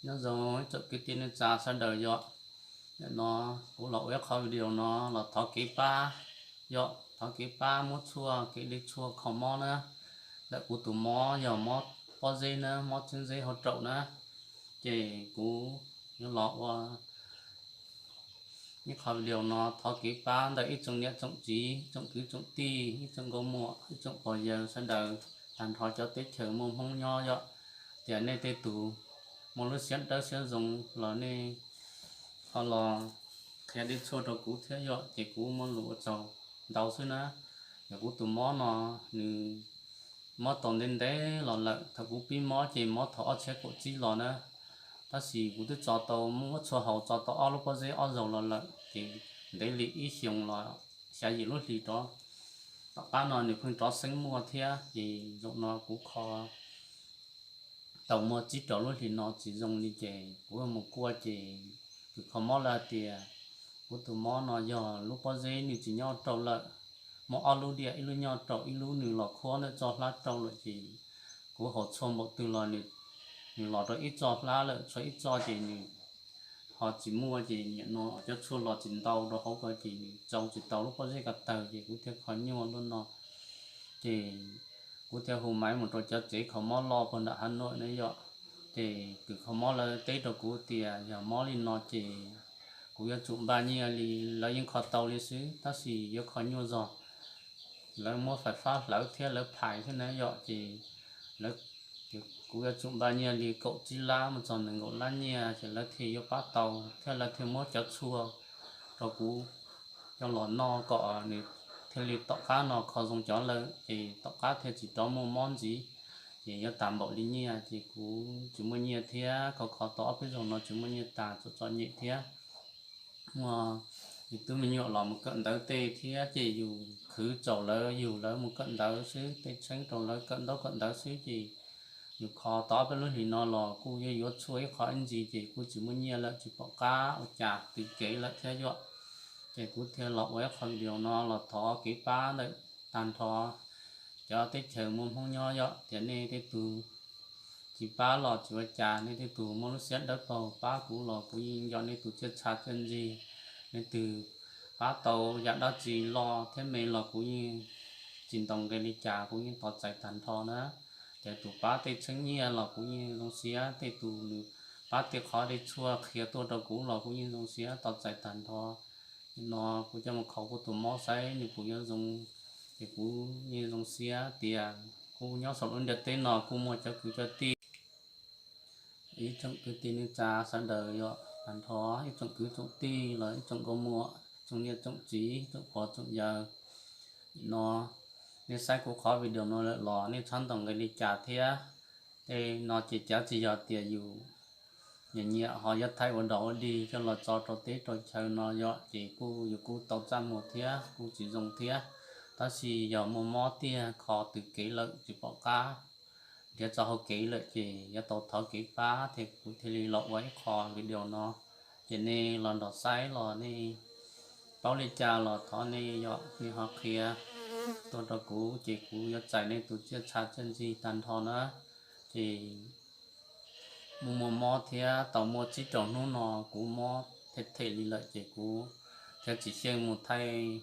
Nyob zoo ib tsoom kwv tij neej tsa sawv daws yom. Nim no kuv los ua ib qho video no los thov kev pab yom, thov kev pab muab tshuaj kev dej tshuaj kho mob na. Ntawm kuv tus mob yog mob pob zeb na, mob txheeb zeb hauv raum na. Ces kuv yuav los ua ib qho video no thov kev pab ntawm ib tsoom niam tsoom txiv, tsoom kwv tsoom tij, ib tsoom nkauj muam, ib tsoom pog yawg sawv daws, tag nrho cov teb chaws muaj Hmoob nyob yom. Tias nej tej tus muaj lub siab dawb siab zoo los nej ho los qhia dej tshuaj rau kuv thiab yom, ces kuv muaj lus ua tsaug ntau xwb na. Yog kuv tus mob no nws mob tau ntev ntev los lawm, thaum kuv pib mob ces mob thaum ob txhiab kaum tsib los na. Tab sis kuv twb tso tau muab tshuaj haus tso tau ob lub pob zeb ob zaug los lawm ces ntev li ib xyoos los xya yim lub hlis rov. Tom qab no nws pheej rov xeeb muaj thiab ces zaum no kuv kho tau muaj tsib rau lub hlis no tsis zoo li ces kuv mus kuaj ces kws kho mob lawv tias kuv tus mob no yog lub pob zeb nws tsis nyob rau lawm, muaj ob lub diam, ib lub nyob rau, ib lub nws los khuab ntawm txoj hlab rau lawm ces kuv haus tshuaj npaum twg los nws los rau ib txoj hlab lawm, tshuav ib txoj ces nws ho tsis muaj ces nim no cov tshuaj los tsis ntau rau hauv ko ces nws tsau tsis tau lub pob zeb ko taw ces kuv thiaj kho nyuaj lub no. Ces kuv thiaj hu maiv mus rau cov tsev kho mob loj puag nram Hav Nauj na yom. Ces kws kho mob lawv teb rau kuv tias yog mob li no ces kuv yuav tsum npaj nyiaj li, lawv yeej kho tau li xwb tab sis yuav kho nyuaj zog, lawv muab fais fab hlawv thiab lawv phais xwb na yom. Ces kuv yuav tsum npaj nyiaj li kaum tsib lab mus txog nees nkaum lab nyiaj ces lawv thiaj yuav pab tau thiab lawv thiaj muab cov tshuaj rau kuv coj los noj kom nws thiaj li tom qab no kho zoo cov lawm ces tom qab thiaj tsis rov muaj mob ntxiv. Ces yuav tas npaum li nyiaj ces kuv tsis muaj nyiaj thiab, kho kho tau ob peb zaug no tsis muaj nyiaj tas, txom txom nyem thiab. Muaj yus tub me nyuam los mus kawm ntawv tej thiab ces yus khwv tsaus lawv yug lawv mus kawm ntawv xwb, tej tsheeb rau lawv kawm ntaub kawm ntawv xwb ces yus kho tau ob peb lub hlis no los kuj yuav yuav tshuaj ib qho ib ntsis ces kuj tsis muaj nyiaj lawm, tsis pom qab ua cas, twb kev lawm thiab yom. Ces kuv thiaj los ua ib qho video no los thov kev pab ntawm tag nrho cov teb chaws muaj Hmoob nyob yom. Tias nej tej tug tsis pab los tsis ua cas, nej tej tug muaj lub siab dawb paug pab kuv los kuv yeej yog nej tus tsiaj tsha tsiaj ntsig. Nej twg pab tau yam dab tsi loj thiab me los kuv yeej tsis ntaus nqi li cas, kuv yeej tos txais tag nrho na. Ces tus pab tej tsheeb nyiaj los kuv yeej zoo siab, tej tus nws pab tej qhov dej tshuaj qhia tuaj rau kuv los kuv yeej zoo siab tos txais tag nrho. No kuv coj mus kho kuv tus mob saib nws puas yuav zoo, ces kuv yeej zoo siab tias kuv nyob saum lub ntiaj teb no kuj muaj cov kwv cov tij, ib tsoom kwv tij neej tsa sawv daws yom, tag nrho ib tsoom kwv tsoom tij los ib tsoom nkauj muam, tsoom niam tsoom txiv, tsoom pog tsoom yawg. No nej saib kuv qhov video no lawm los nej txhob ntaus nqi li cas thiab. Tej no ces cav tsis yog tias yus nyiam nyiam ho yuav thaij ua dog ua dig coj los tso rau teb rau chaw no yom, ces kuj yus kuj tau txaj muag thiab kuj tsis zoo thiab. Tab sis yog muaj mob tiag kho twg kev lawm tsis pom qab nrhiav txoj hau kev lawm ces yuav tau thov kev pab thiaj kuv thiaj li los ua ib qho video no. Ces nej los nrog saib los nej paub li cas los thov nej yom, nej ho qhia tuaj rau kuv ces kuv yuav txais nej tus tsiaj tsha tsiaj ntsig tag nrho na. Ces muaj muaj mob thiab tau muaj tsib rau hnub no kuv mob them them li lawm ces kuv thiaj tsis xyeej mus thaij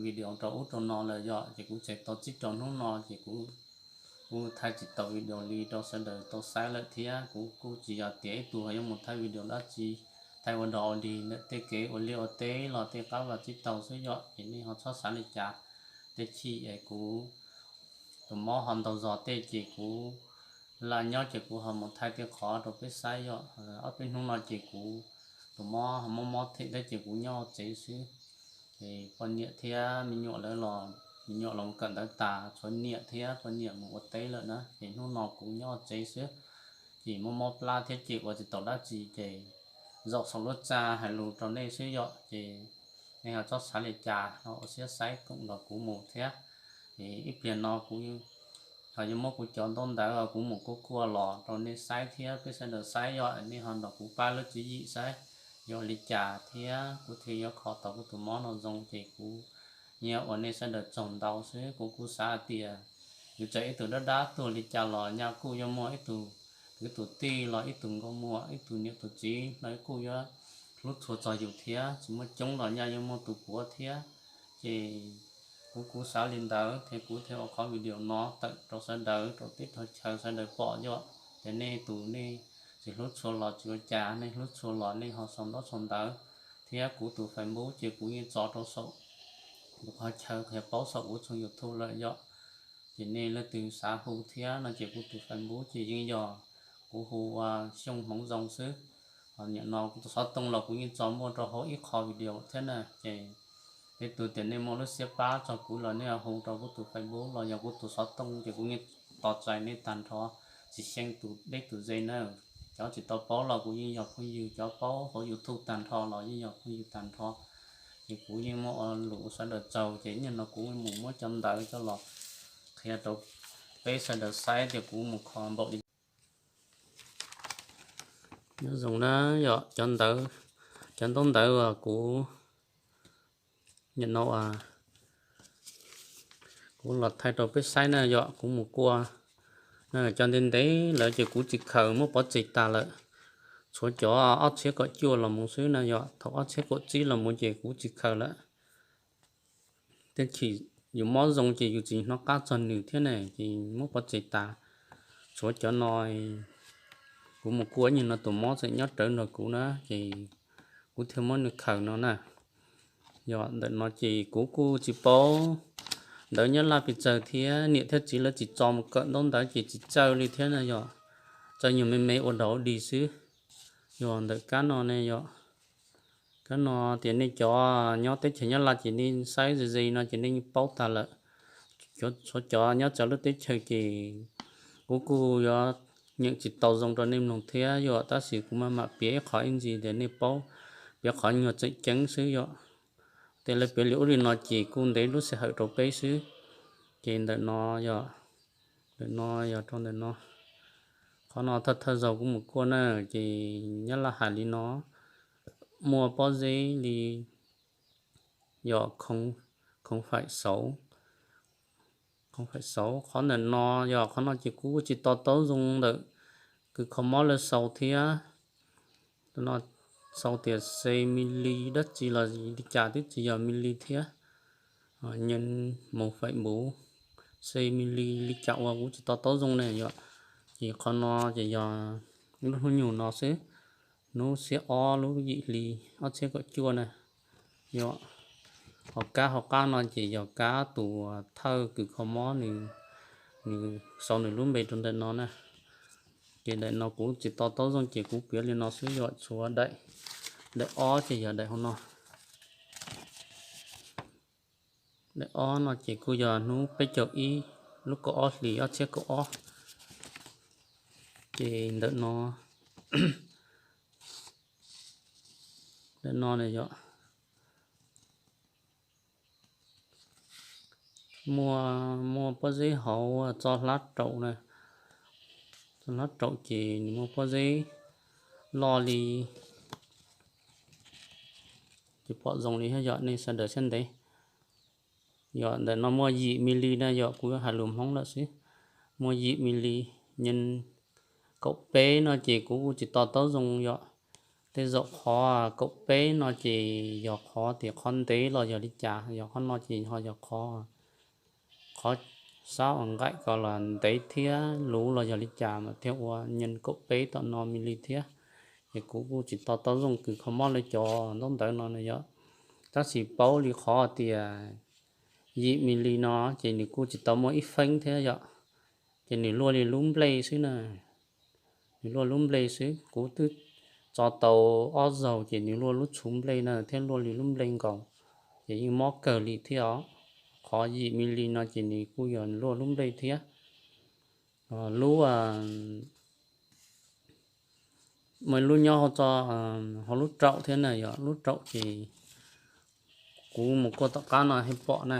video rau ub rau no lawm yom, ces kuv tseem tau tsib rau hnub no ces kuv kuj thaij tsis tau video li rau sawv daws tau saib lawm thiab. Kuv kuj tsis yog tias ib tug ho yuav mus thaij video dab tsi, thaij ua dog ua dig ntawm tej kev ua liaj ua teb los tej qab vaj tsib taug xwb yom, ces nej ho txhob xav li cas. Tej chim es kuv tus mob ho ntaug zog tej ces kuv lam nyob ces kuv ho mus thaij tej qhov rau peb saib yom. Ob peb hnub no ces kuv tus mob ho mob mob them thiab ces kuv nyob tsev xwb. Ces poj niam thiab me nyuam lawv los, me nyuam los kawm ntawv tas, tshuav niam thiab poj niam mus ua teb lawm na, ces hnub no kuv nyob tsev xwb. Ces mob mob plab thiab ces ua tsis tau dab tsi ces zaum saum lub txaj hais lus rau nej xwb yom, ces nej ho txhob xav li cas, ho ua siab saib koom nrog kuv mus thiab. Ib pliag no kuv ho yuav muab kuv cov ntaub ntawv kuv mus kuaj kuaj los rau nej saib thiab peb sawv daws saib yom, nej ho nrog kuv pab lub tswv yim saib yuav ua li cas thiab kuv thiaj yuav kho tau kuv tus mob no zoo. Ces kuv nyiam ua nej sawv daws tsaug ntau xwb, kuv kuj xav hais tias yus tseem ib tug dab dab tuag li cas los nyaj kuj yuav muaj ib tug ib tug tij los ib tug nkauj muam, ib tug niam tus txiv los kuj yuav hlub tshua txog yus thiab, tsis muaj coob los nyaj yuav muaj tus puav thiab. Ces kuv kuv xav li ntawd thiab kuv thiaj ua qhov video no tawm rau sawv daws, rau teb rau chaw sawv daws pom yom. Ces nej tus nej tsis hlub tshua los tsis ua cas, nej hlub tshua los nej ho sau ntaub sau ntawv thiab kuv tus Facebook ces kuv yeej tso rau saum kuv qhov chaw qhia paub saum kuv tshooj YouTube lawm yom. Ces nej leej twg xav hu thiab no ces kuv tus Facebook ces yeej yog kuv hu ua Xyooj Hmoov Zoo xwb. Ho nim no kuv tus xov tooj los kuv yeej tso muaj rau hauv ib qho video thiab na. Ces tej tug tias nej muaj lub siab pab txog kuv los nej hu rau kuv tus Facebook los yog kuv tus xov tooj ces kuv yeej tos txais nej tag nrho, tsis xyeej tus deb tus ze na. Cov tsis tau paub los kuv yeej yog phooj ywg, cov paub hauv YouTube tag nrho los yeej yog phooj ywg tag nrho. Ces kuv yeej muaj ua lus sawv daws tsaug ces nim no kuv mus muab cov ntawv coj los qhia rau peb sawv daws saib tias kuv mus kho npaum li. Nyob zoo na yom, cov ntawv, cov ntaub ntawv uas kuv nim no kuv los thaij rau peb saib na yom, kuv mus kua cov ntev ntev lawm ces kuv tsis khaws, muab pov tseg tas lawm. Tshuav cov ob txhiab kaum cuaj los mus xwb na yom, thaum ob txhiab kaum tsib los mus ces kuv tsis khaws lawm. Tej chim yus mob zoo ces yus tsis hnov qab txog nws thiab ne, ces muab pov tseg tas. Tshuav cov no kuv mus kua ib nyuag no tus mob tseem nyob rawv nrog kuv na, ces kuv thiaj muab nws khaws no na. Yog ntawm no ces kuv kuj tsis paub ntawv Nyab Laj pes tsawg thiab, niam thiab txiv lawv tsis tso mus kawm ntaub ntawv ces tsis txawj li thiab na yom. Txawj nyuag me me ua dog ua dig xwb. Yog ntawm kab no ne yom, kab no tias nej cov nyob teb chaws Nyab Laj ces nej saib ze ze no ces nej yeej paub tag lawm. Tshuav cov nyob txawv lub teb chaws ces kuv kuj yuav nyeem tsis tau zoo rau nej mloog thiab yom, tab sis kuv maj mam piav ib qho ib ntsis tias nej paub, piav qhov nyuag tseem ceeb xwb yom. Tej lawv piav li ub li no ces kuj ntev lub sij hawm rau peb xwb. Ces ntawm no yog, ntawm no yog rau ntawm no. Qhov no thawj thawj zaug kuv mus kua na, ces Nyab Laj hais li no, muaj pob zeb li yog khoov faim xauv, khoov faim xauv. Qhov ntawm no yog qhov no ces kuv tsis to taub zoo ntawm kws kho mob lawv xaus thiab. No xaus tias xe mi li dab tsi los li cas twb tsis yog mi li thiab. Nyees moos faim npuv, xe mi li li cas uas kuv tsis to taub zoo ne yom. Ces qhov no ces yog lub hnub nyoog no xwb, hnub xiab ob lub yim hli ob txhiab kaum cuaj na. Yog hauv kab hauv qab no ces yog kab tus thawj kws kho mob nws, nws xaus nws lub npe rau ntawm no na. Ces daim no kuv tsis to taub zoo ces kuv piav li no xwb yom. Tshuav daim, daim ob ces yog daim hauv no. Daim ob no ces kuj yog hnub peb caug ib lub kaum ob hlis ob txhiab kaum ob. Ces ntawm no, ntawm no yog muaj, muaj pob zeb hauv txo hlab raum na. Txo hlab raum ces nws muaj pob zeb loj li, ces pom zoo li thiab yom, nej sawv daws siab ntev. Yog ntawm no muaj yim mi li na yom, kuv hais lus Hmoob lawm xwb. Muaj yim mi li, nyees kaum peb no ces kuv kuj tsis to taub zoo yom. Tej zaum qhov kaum peb no ces yog qhov tias qhov ntev los yog li cas, yog qhov no ces ho yog qhov, qhov sab uas nqaim ko los ntev thiab luv los yog li cas mas thiaj ua nyees kaum peb tom no mi li thiab. Ces kuv kuj tsis to taub zoo kws kho mob lawv cov ntaub ntawv no na yom. Tab sis paub li qhov tias yim mi li no ces nws kuj tsis tau muaj ib feeb thiab yom. Ces nws luaj li lub nplej xwb na. Nws luaj lub nplej xwb, kuv twb tso tau ob zaug ces nws luaj lub tshuv nplej na thiab luaj li lub nplej nkaus, ces yeej mob kawg li thiab os. Qhov yim mi li no ces nws kuj yog luaj lub nplej thiab. Lub, muaj lub nyob hauv tso, hauv lub raum thiab na yom, lub raum ces kuv mus kua tom qab no thiaj pom na.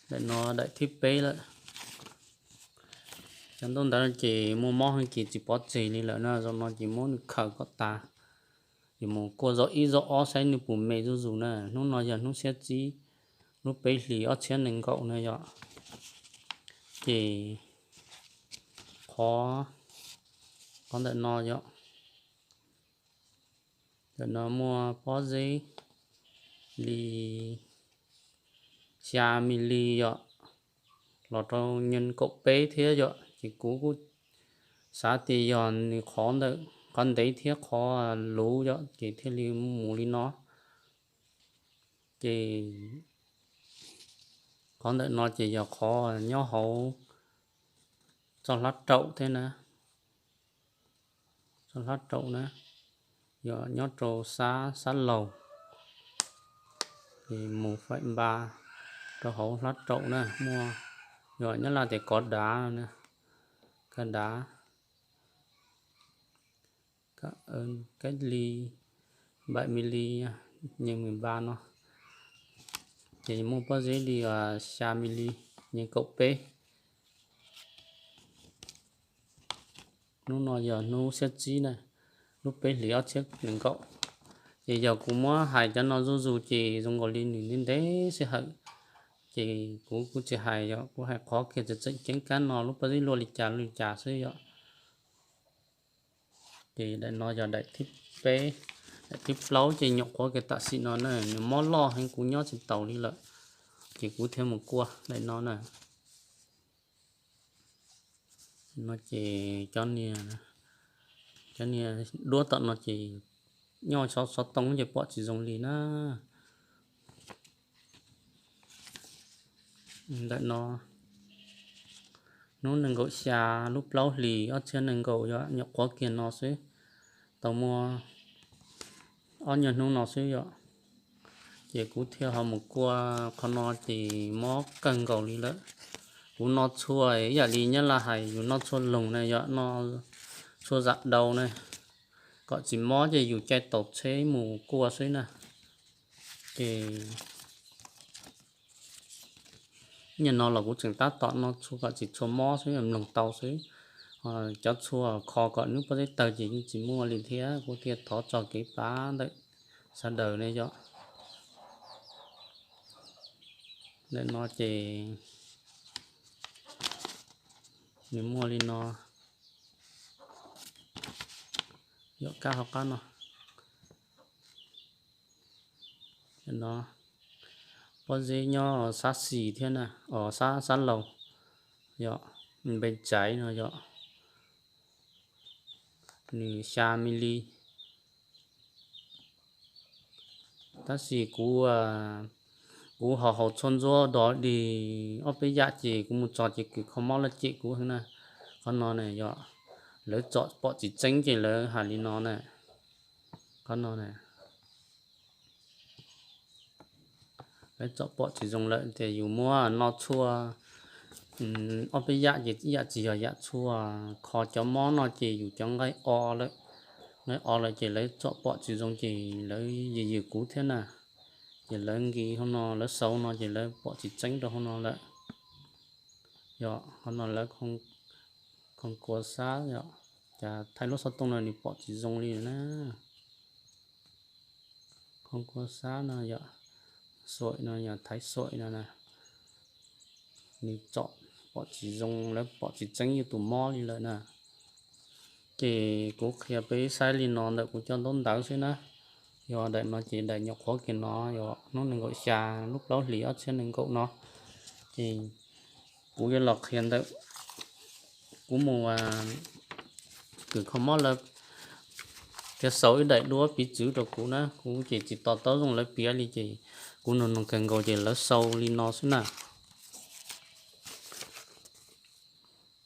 Daim no daim thib peb lawm. Cov ntaub ntawv ces muaj mob heev ces tsis pov tseg li lawm na, zaum no ces muab nws khaws kom tas. Ces mus kua zaum ib zaum ob saib nws puas me zuj zus na. Hnub no yog hnub xiab tsib lub peb hlis ob txhiab nees nkaum na yom. Ces qhov, qhov ntawm no yom, ntawm no muaj pob zeb li xya mi li yom, los rau nyees kaum peb thiab yom. Ces kuv kuj xav tias yog nws qhov ntawm qhov ntev thiab qhov luv yom, ces thiaj li mus li no. Ces qhov ntawm no ces yog qhov nyob hauv txoj hlab raum thiab na, txoj hlab raum na, yog nyob rau sab, sab laug, ces mus faim npa rau hauv hlab raum na, muaj, yog Nyab Laj tias kov dav, kov dav, cách ly bảy mi li, nyees mười ba no, ces muaj pob zeb li xya mi li, nyees kaum peb. Hnub no yog hnub xiab tsib na, lub peb hlis ob txhiab nees nkaum. Ces yog kuv muab hais cov no zuj zus ces zoo nkaus li nws ntev ntev sij hawm, ces kuv kuj tsis hais yom, kuv hais qhov kiag tseem tseem ceeb kab no lub pob zeb luaj li cas luaj li cas xwb yom. Ces daim no yog daim thib peb, daim thib plaub ces nyuam qhuav kiag tam sim no na, nws mob loj heev kuv nyob tsis taus li lawm, ces kuv thiaj mus kua daim no na. No ces cov niag, cov niag duab tom no ces nyob xov xov tooj ces pom tsis zoo li na. Ntawm no hnub nees nkaum xya lub plaub hlis ob txhiab nees nkaum yog nyuam qhuav kiag no xwb, tau muaj ob nyuag hnub no xwb yom. Ces kuv thiaj ho mus kua qhov no ces mob kawg nkaus li lawm. Kuv no txhua ib yam li Nyab Laj hais yus no txhua loog na yom, no txhua zam dau na, kom tsis mob ces yus caij taus tsheb mus kua xwb na. Ces nyiaj no los kuv tseem tab tom no txhua kom tsis txhua mob xwb, mloog tau xwb. Cov txhua kho kom nws pob zeb tawg ces yeej tsis muaj li thiab, kuv thiaj thov txog kev pab ntawm sawv daws ne yom. Ntawm no ces nws muaj li no, yom, kab hauv qab no. No pob zeb nyob sab xis thiab na, os, sab, sab laug, yog npe tsaiv no yog nws xya mi li. Tab sis kuv, kuv ho haus txhua ntsuab dog dig ob peb yam ces kuv mus txog ces kws kho mob lawv cem kuv heev na. Qhov no na yog lawv tsom pom tsis tseeb ces lawv hais li no na. Qhov no na lawv tsom pom tsis zoo lawm tias yus muab no txhua ob peb yam ces ib yam tsis yog yam txhua. Kho cov mob no ces yus cov nqaij o lawm, nqaij o lawm ces lawv tsom pom tsis zoo ces lawv yws yws kuv thiab na. Ces lawv nqis hauv no, lawv sau no ces lawv pom tsis tseeb rau hauv no lawm. Yog qhov no lawv khoo kua sab yom, cas thaij lub xov tooj no nws pom tsis zoo li na. Khoo kua sab no yom, xuaim no yog thaiv xuaim no na, nws tsom pom tsis zoo, lawv pom tsis tseeb yus tus mob li lawm na. Ces kuv qhia peb saib li no ntawm kuv cov ntaub ntawv xwb na. Yog daim no ces daim nyuam qhuav kiag no yog hnub nees nkaum xya lub plaub hlis ob txhiab nees nkaum no. Ces kuv yuav los qhia ntawm kuv mus kws kho mob lawv thiaj sau ib daim duab piv txwv rau kuv na, kuv ces tsis to taub zoo lawv piav li ces kuv nug nug kawg nkaus ces lawv sau li no xwb na.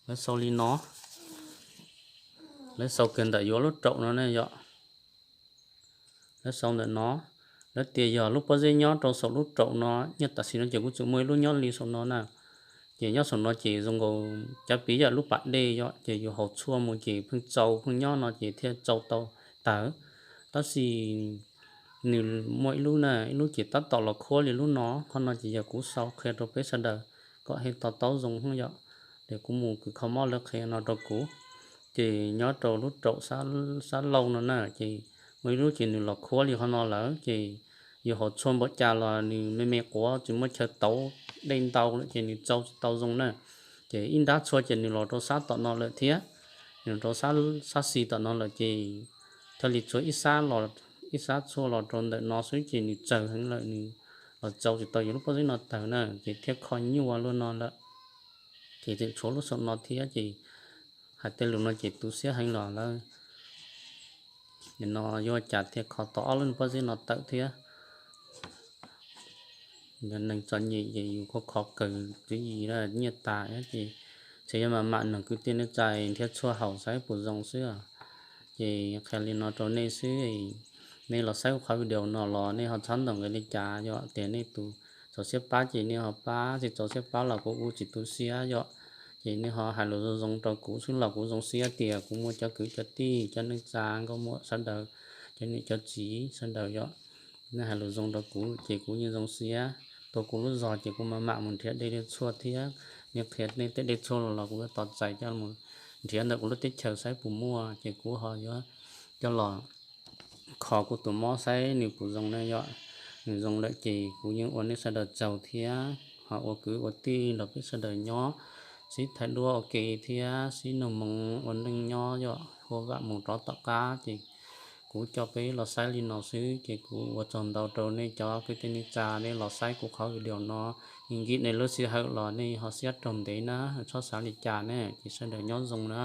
Lawv sau li no, lawv sau kiag ntawm yuav lub raum no ne yom. Lawv sau ntawm no, lawv tias yog lub pob zeb nyob rau saum lub raum no, nyob tam sim no ces kuv tseem muaj ib lub nyob li saum no na. Ces nyob saum no ces zoo nkaus cov piv yam lub pas dej yom, ces yus haus txhua mus ces pheej tsau pheej nyob no ces thiaj tsau tau tawg. Tab sis nws muaj ib lub na, ib lub ces tab tom los khuab li lub no, qhov no ces yog kuv sau qhia rau peb sawv daws kom thiaj to taub zoo yom. Ces kuv mus kws kho mob lawv qhia no rau kuv, ces nyob rau lub raum sab laug no na, ces muaj ib lub ces nws los khuab li qhov no lawm, ces yus haus txhua npaum cas los nws me me quav tsis muaj chaw tauv dej ntau lawm ces nws tsau tsis tau zoo na. Ces ib nrab txhua ces nws los rau sab tom no lawm thiab, nws los rau sab xis tom no lawm ces thiaj li tshuav ib sab los, ib sab txhua los rau ntawm no xwb ces nws txaws heev lawm, nws los txaws tsis tau yus lub pob zeb no tawm na, ces thiaj kho nyuaj luaj no lawm. Ces tseem tshuav lub saum no thiab ces hais tej lus no ces tu siab heev los lawm. Nim no yuav cas thiaj kho tau ob lub pob zeb no tawm thiab. Yog neeg txom nyem ces yus kho kho kawg tswv yim nyiaj tas ces, ces yuav mam mam nrog kwv tij neej tsa nrhiav tshuaj haus saib puas zoo xwb. Ces qhia li no rau nej xwb, nej los saib qhov video no los nej ho txhob ntawm nqe li cas, yog tias nej tus txaus siab pab ces nej ho pab, tsis txaus siab pab los kuv kuv tsis tu siab yom. Ces nej ho hais lus zoo zoo rau kuv xwb los kuv zoo siab tias kuv muaj cov kwv cov tij cov neej tsa nkauj muam sawv daws, cov niam cov txiv sawv daws yom. Nej hais lus zoo rau kuv ces kuv yeej zoo siab. Tuaj kuv lub zog ces kuv mam mam mus nrhiav dej thiab tshuaj thiab. Nej qhia nej tej dej tshuaj los los kuv yuav tos txais coj mus nrhiav ntawm kuv lub teb chaws saib puas muaj ces kuv ho yuav coj los kho kuv tus mob saib nws puas zoo na yom. Nws zoo lawm ces kuv yeej ua nej sawv daws tsaug thiab ho ua kwv ua tij nrog peb sawv daws nyob, sib thaij duab ua ke thiab sib nug moo ua neej nyob yom, huaj vam mus rov tom qab ces kuv coj peb los saib li no xwb ces kuv ua tsaug ntau rau nej cov kwv tij neej tsa nej los saib kuv qhov video no. Nkim nej lub sij hawm los nej ho siab raug ntev na, txhob xav li cas na ces sawv daws nyob zoo na.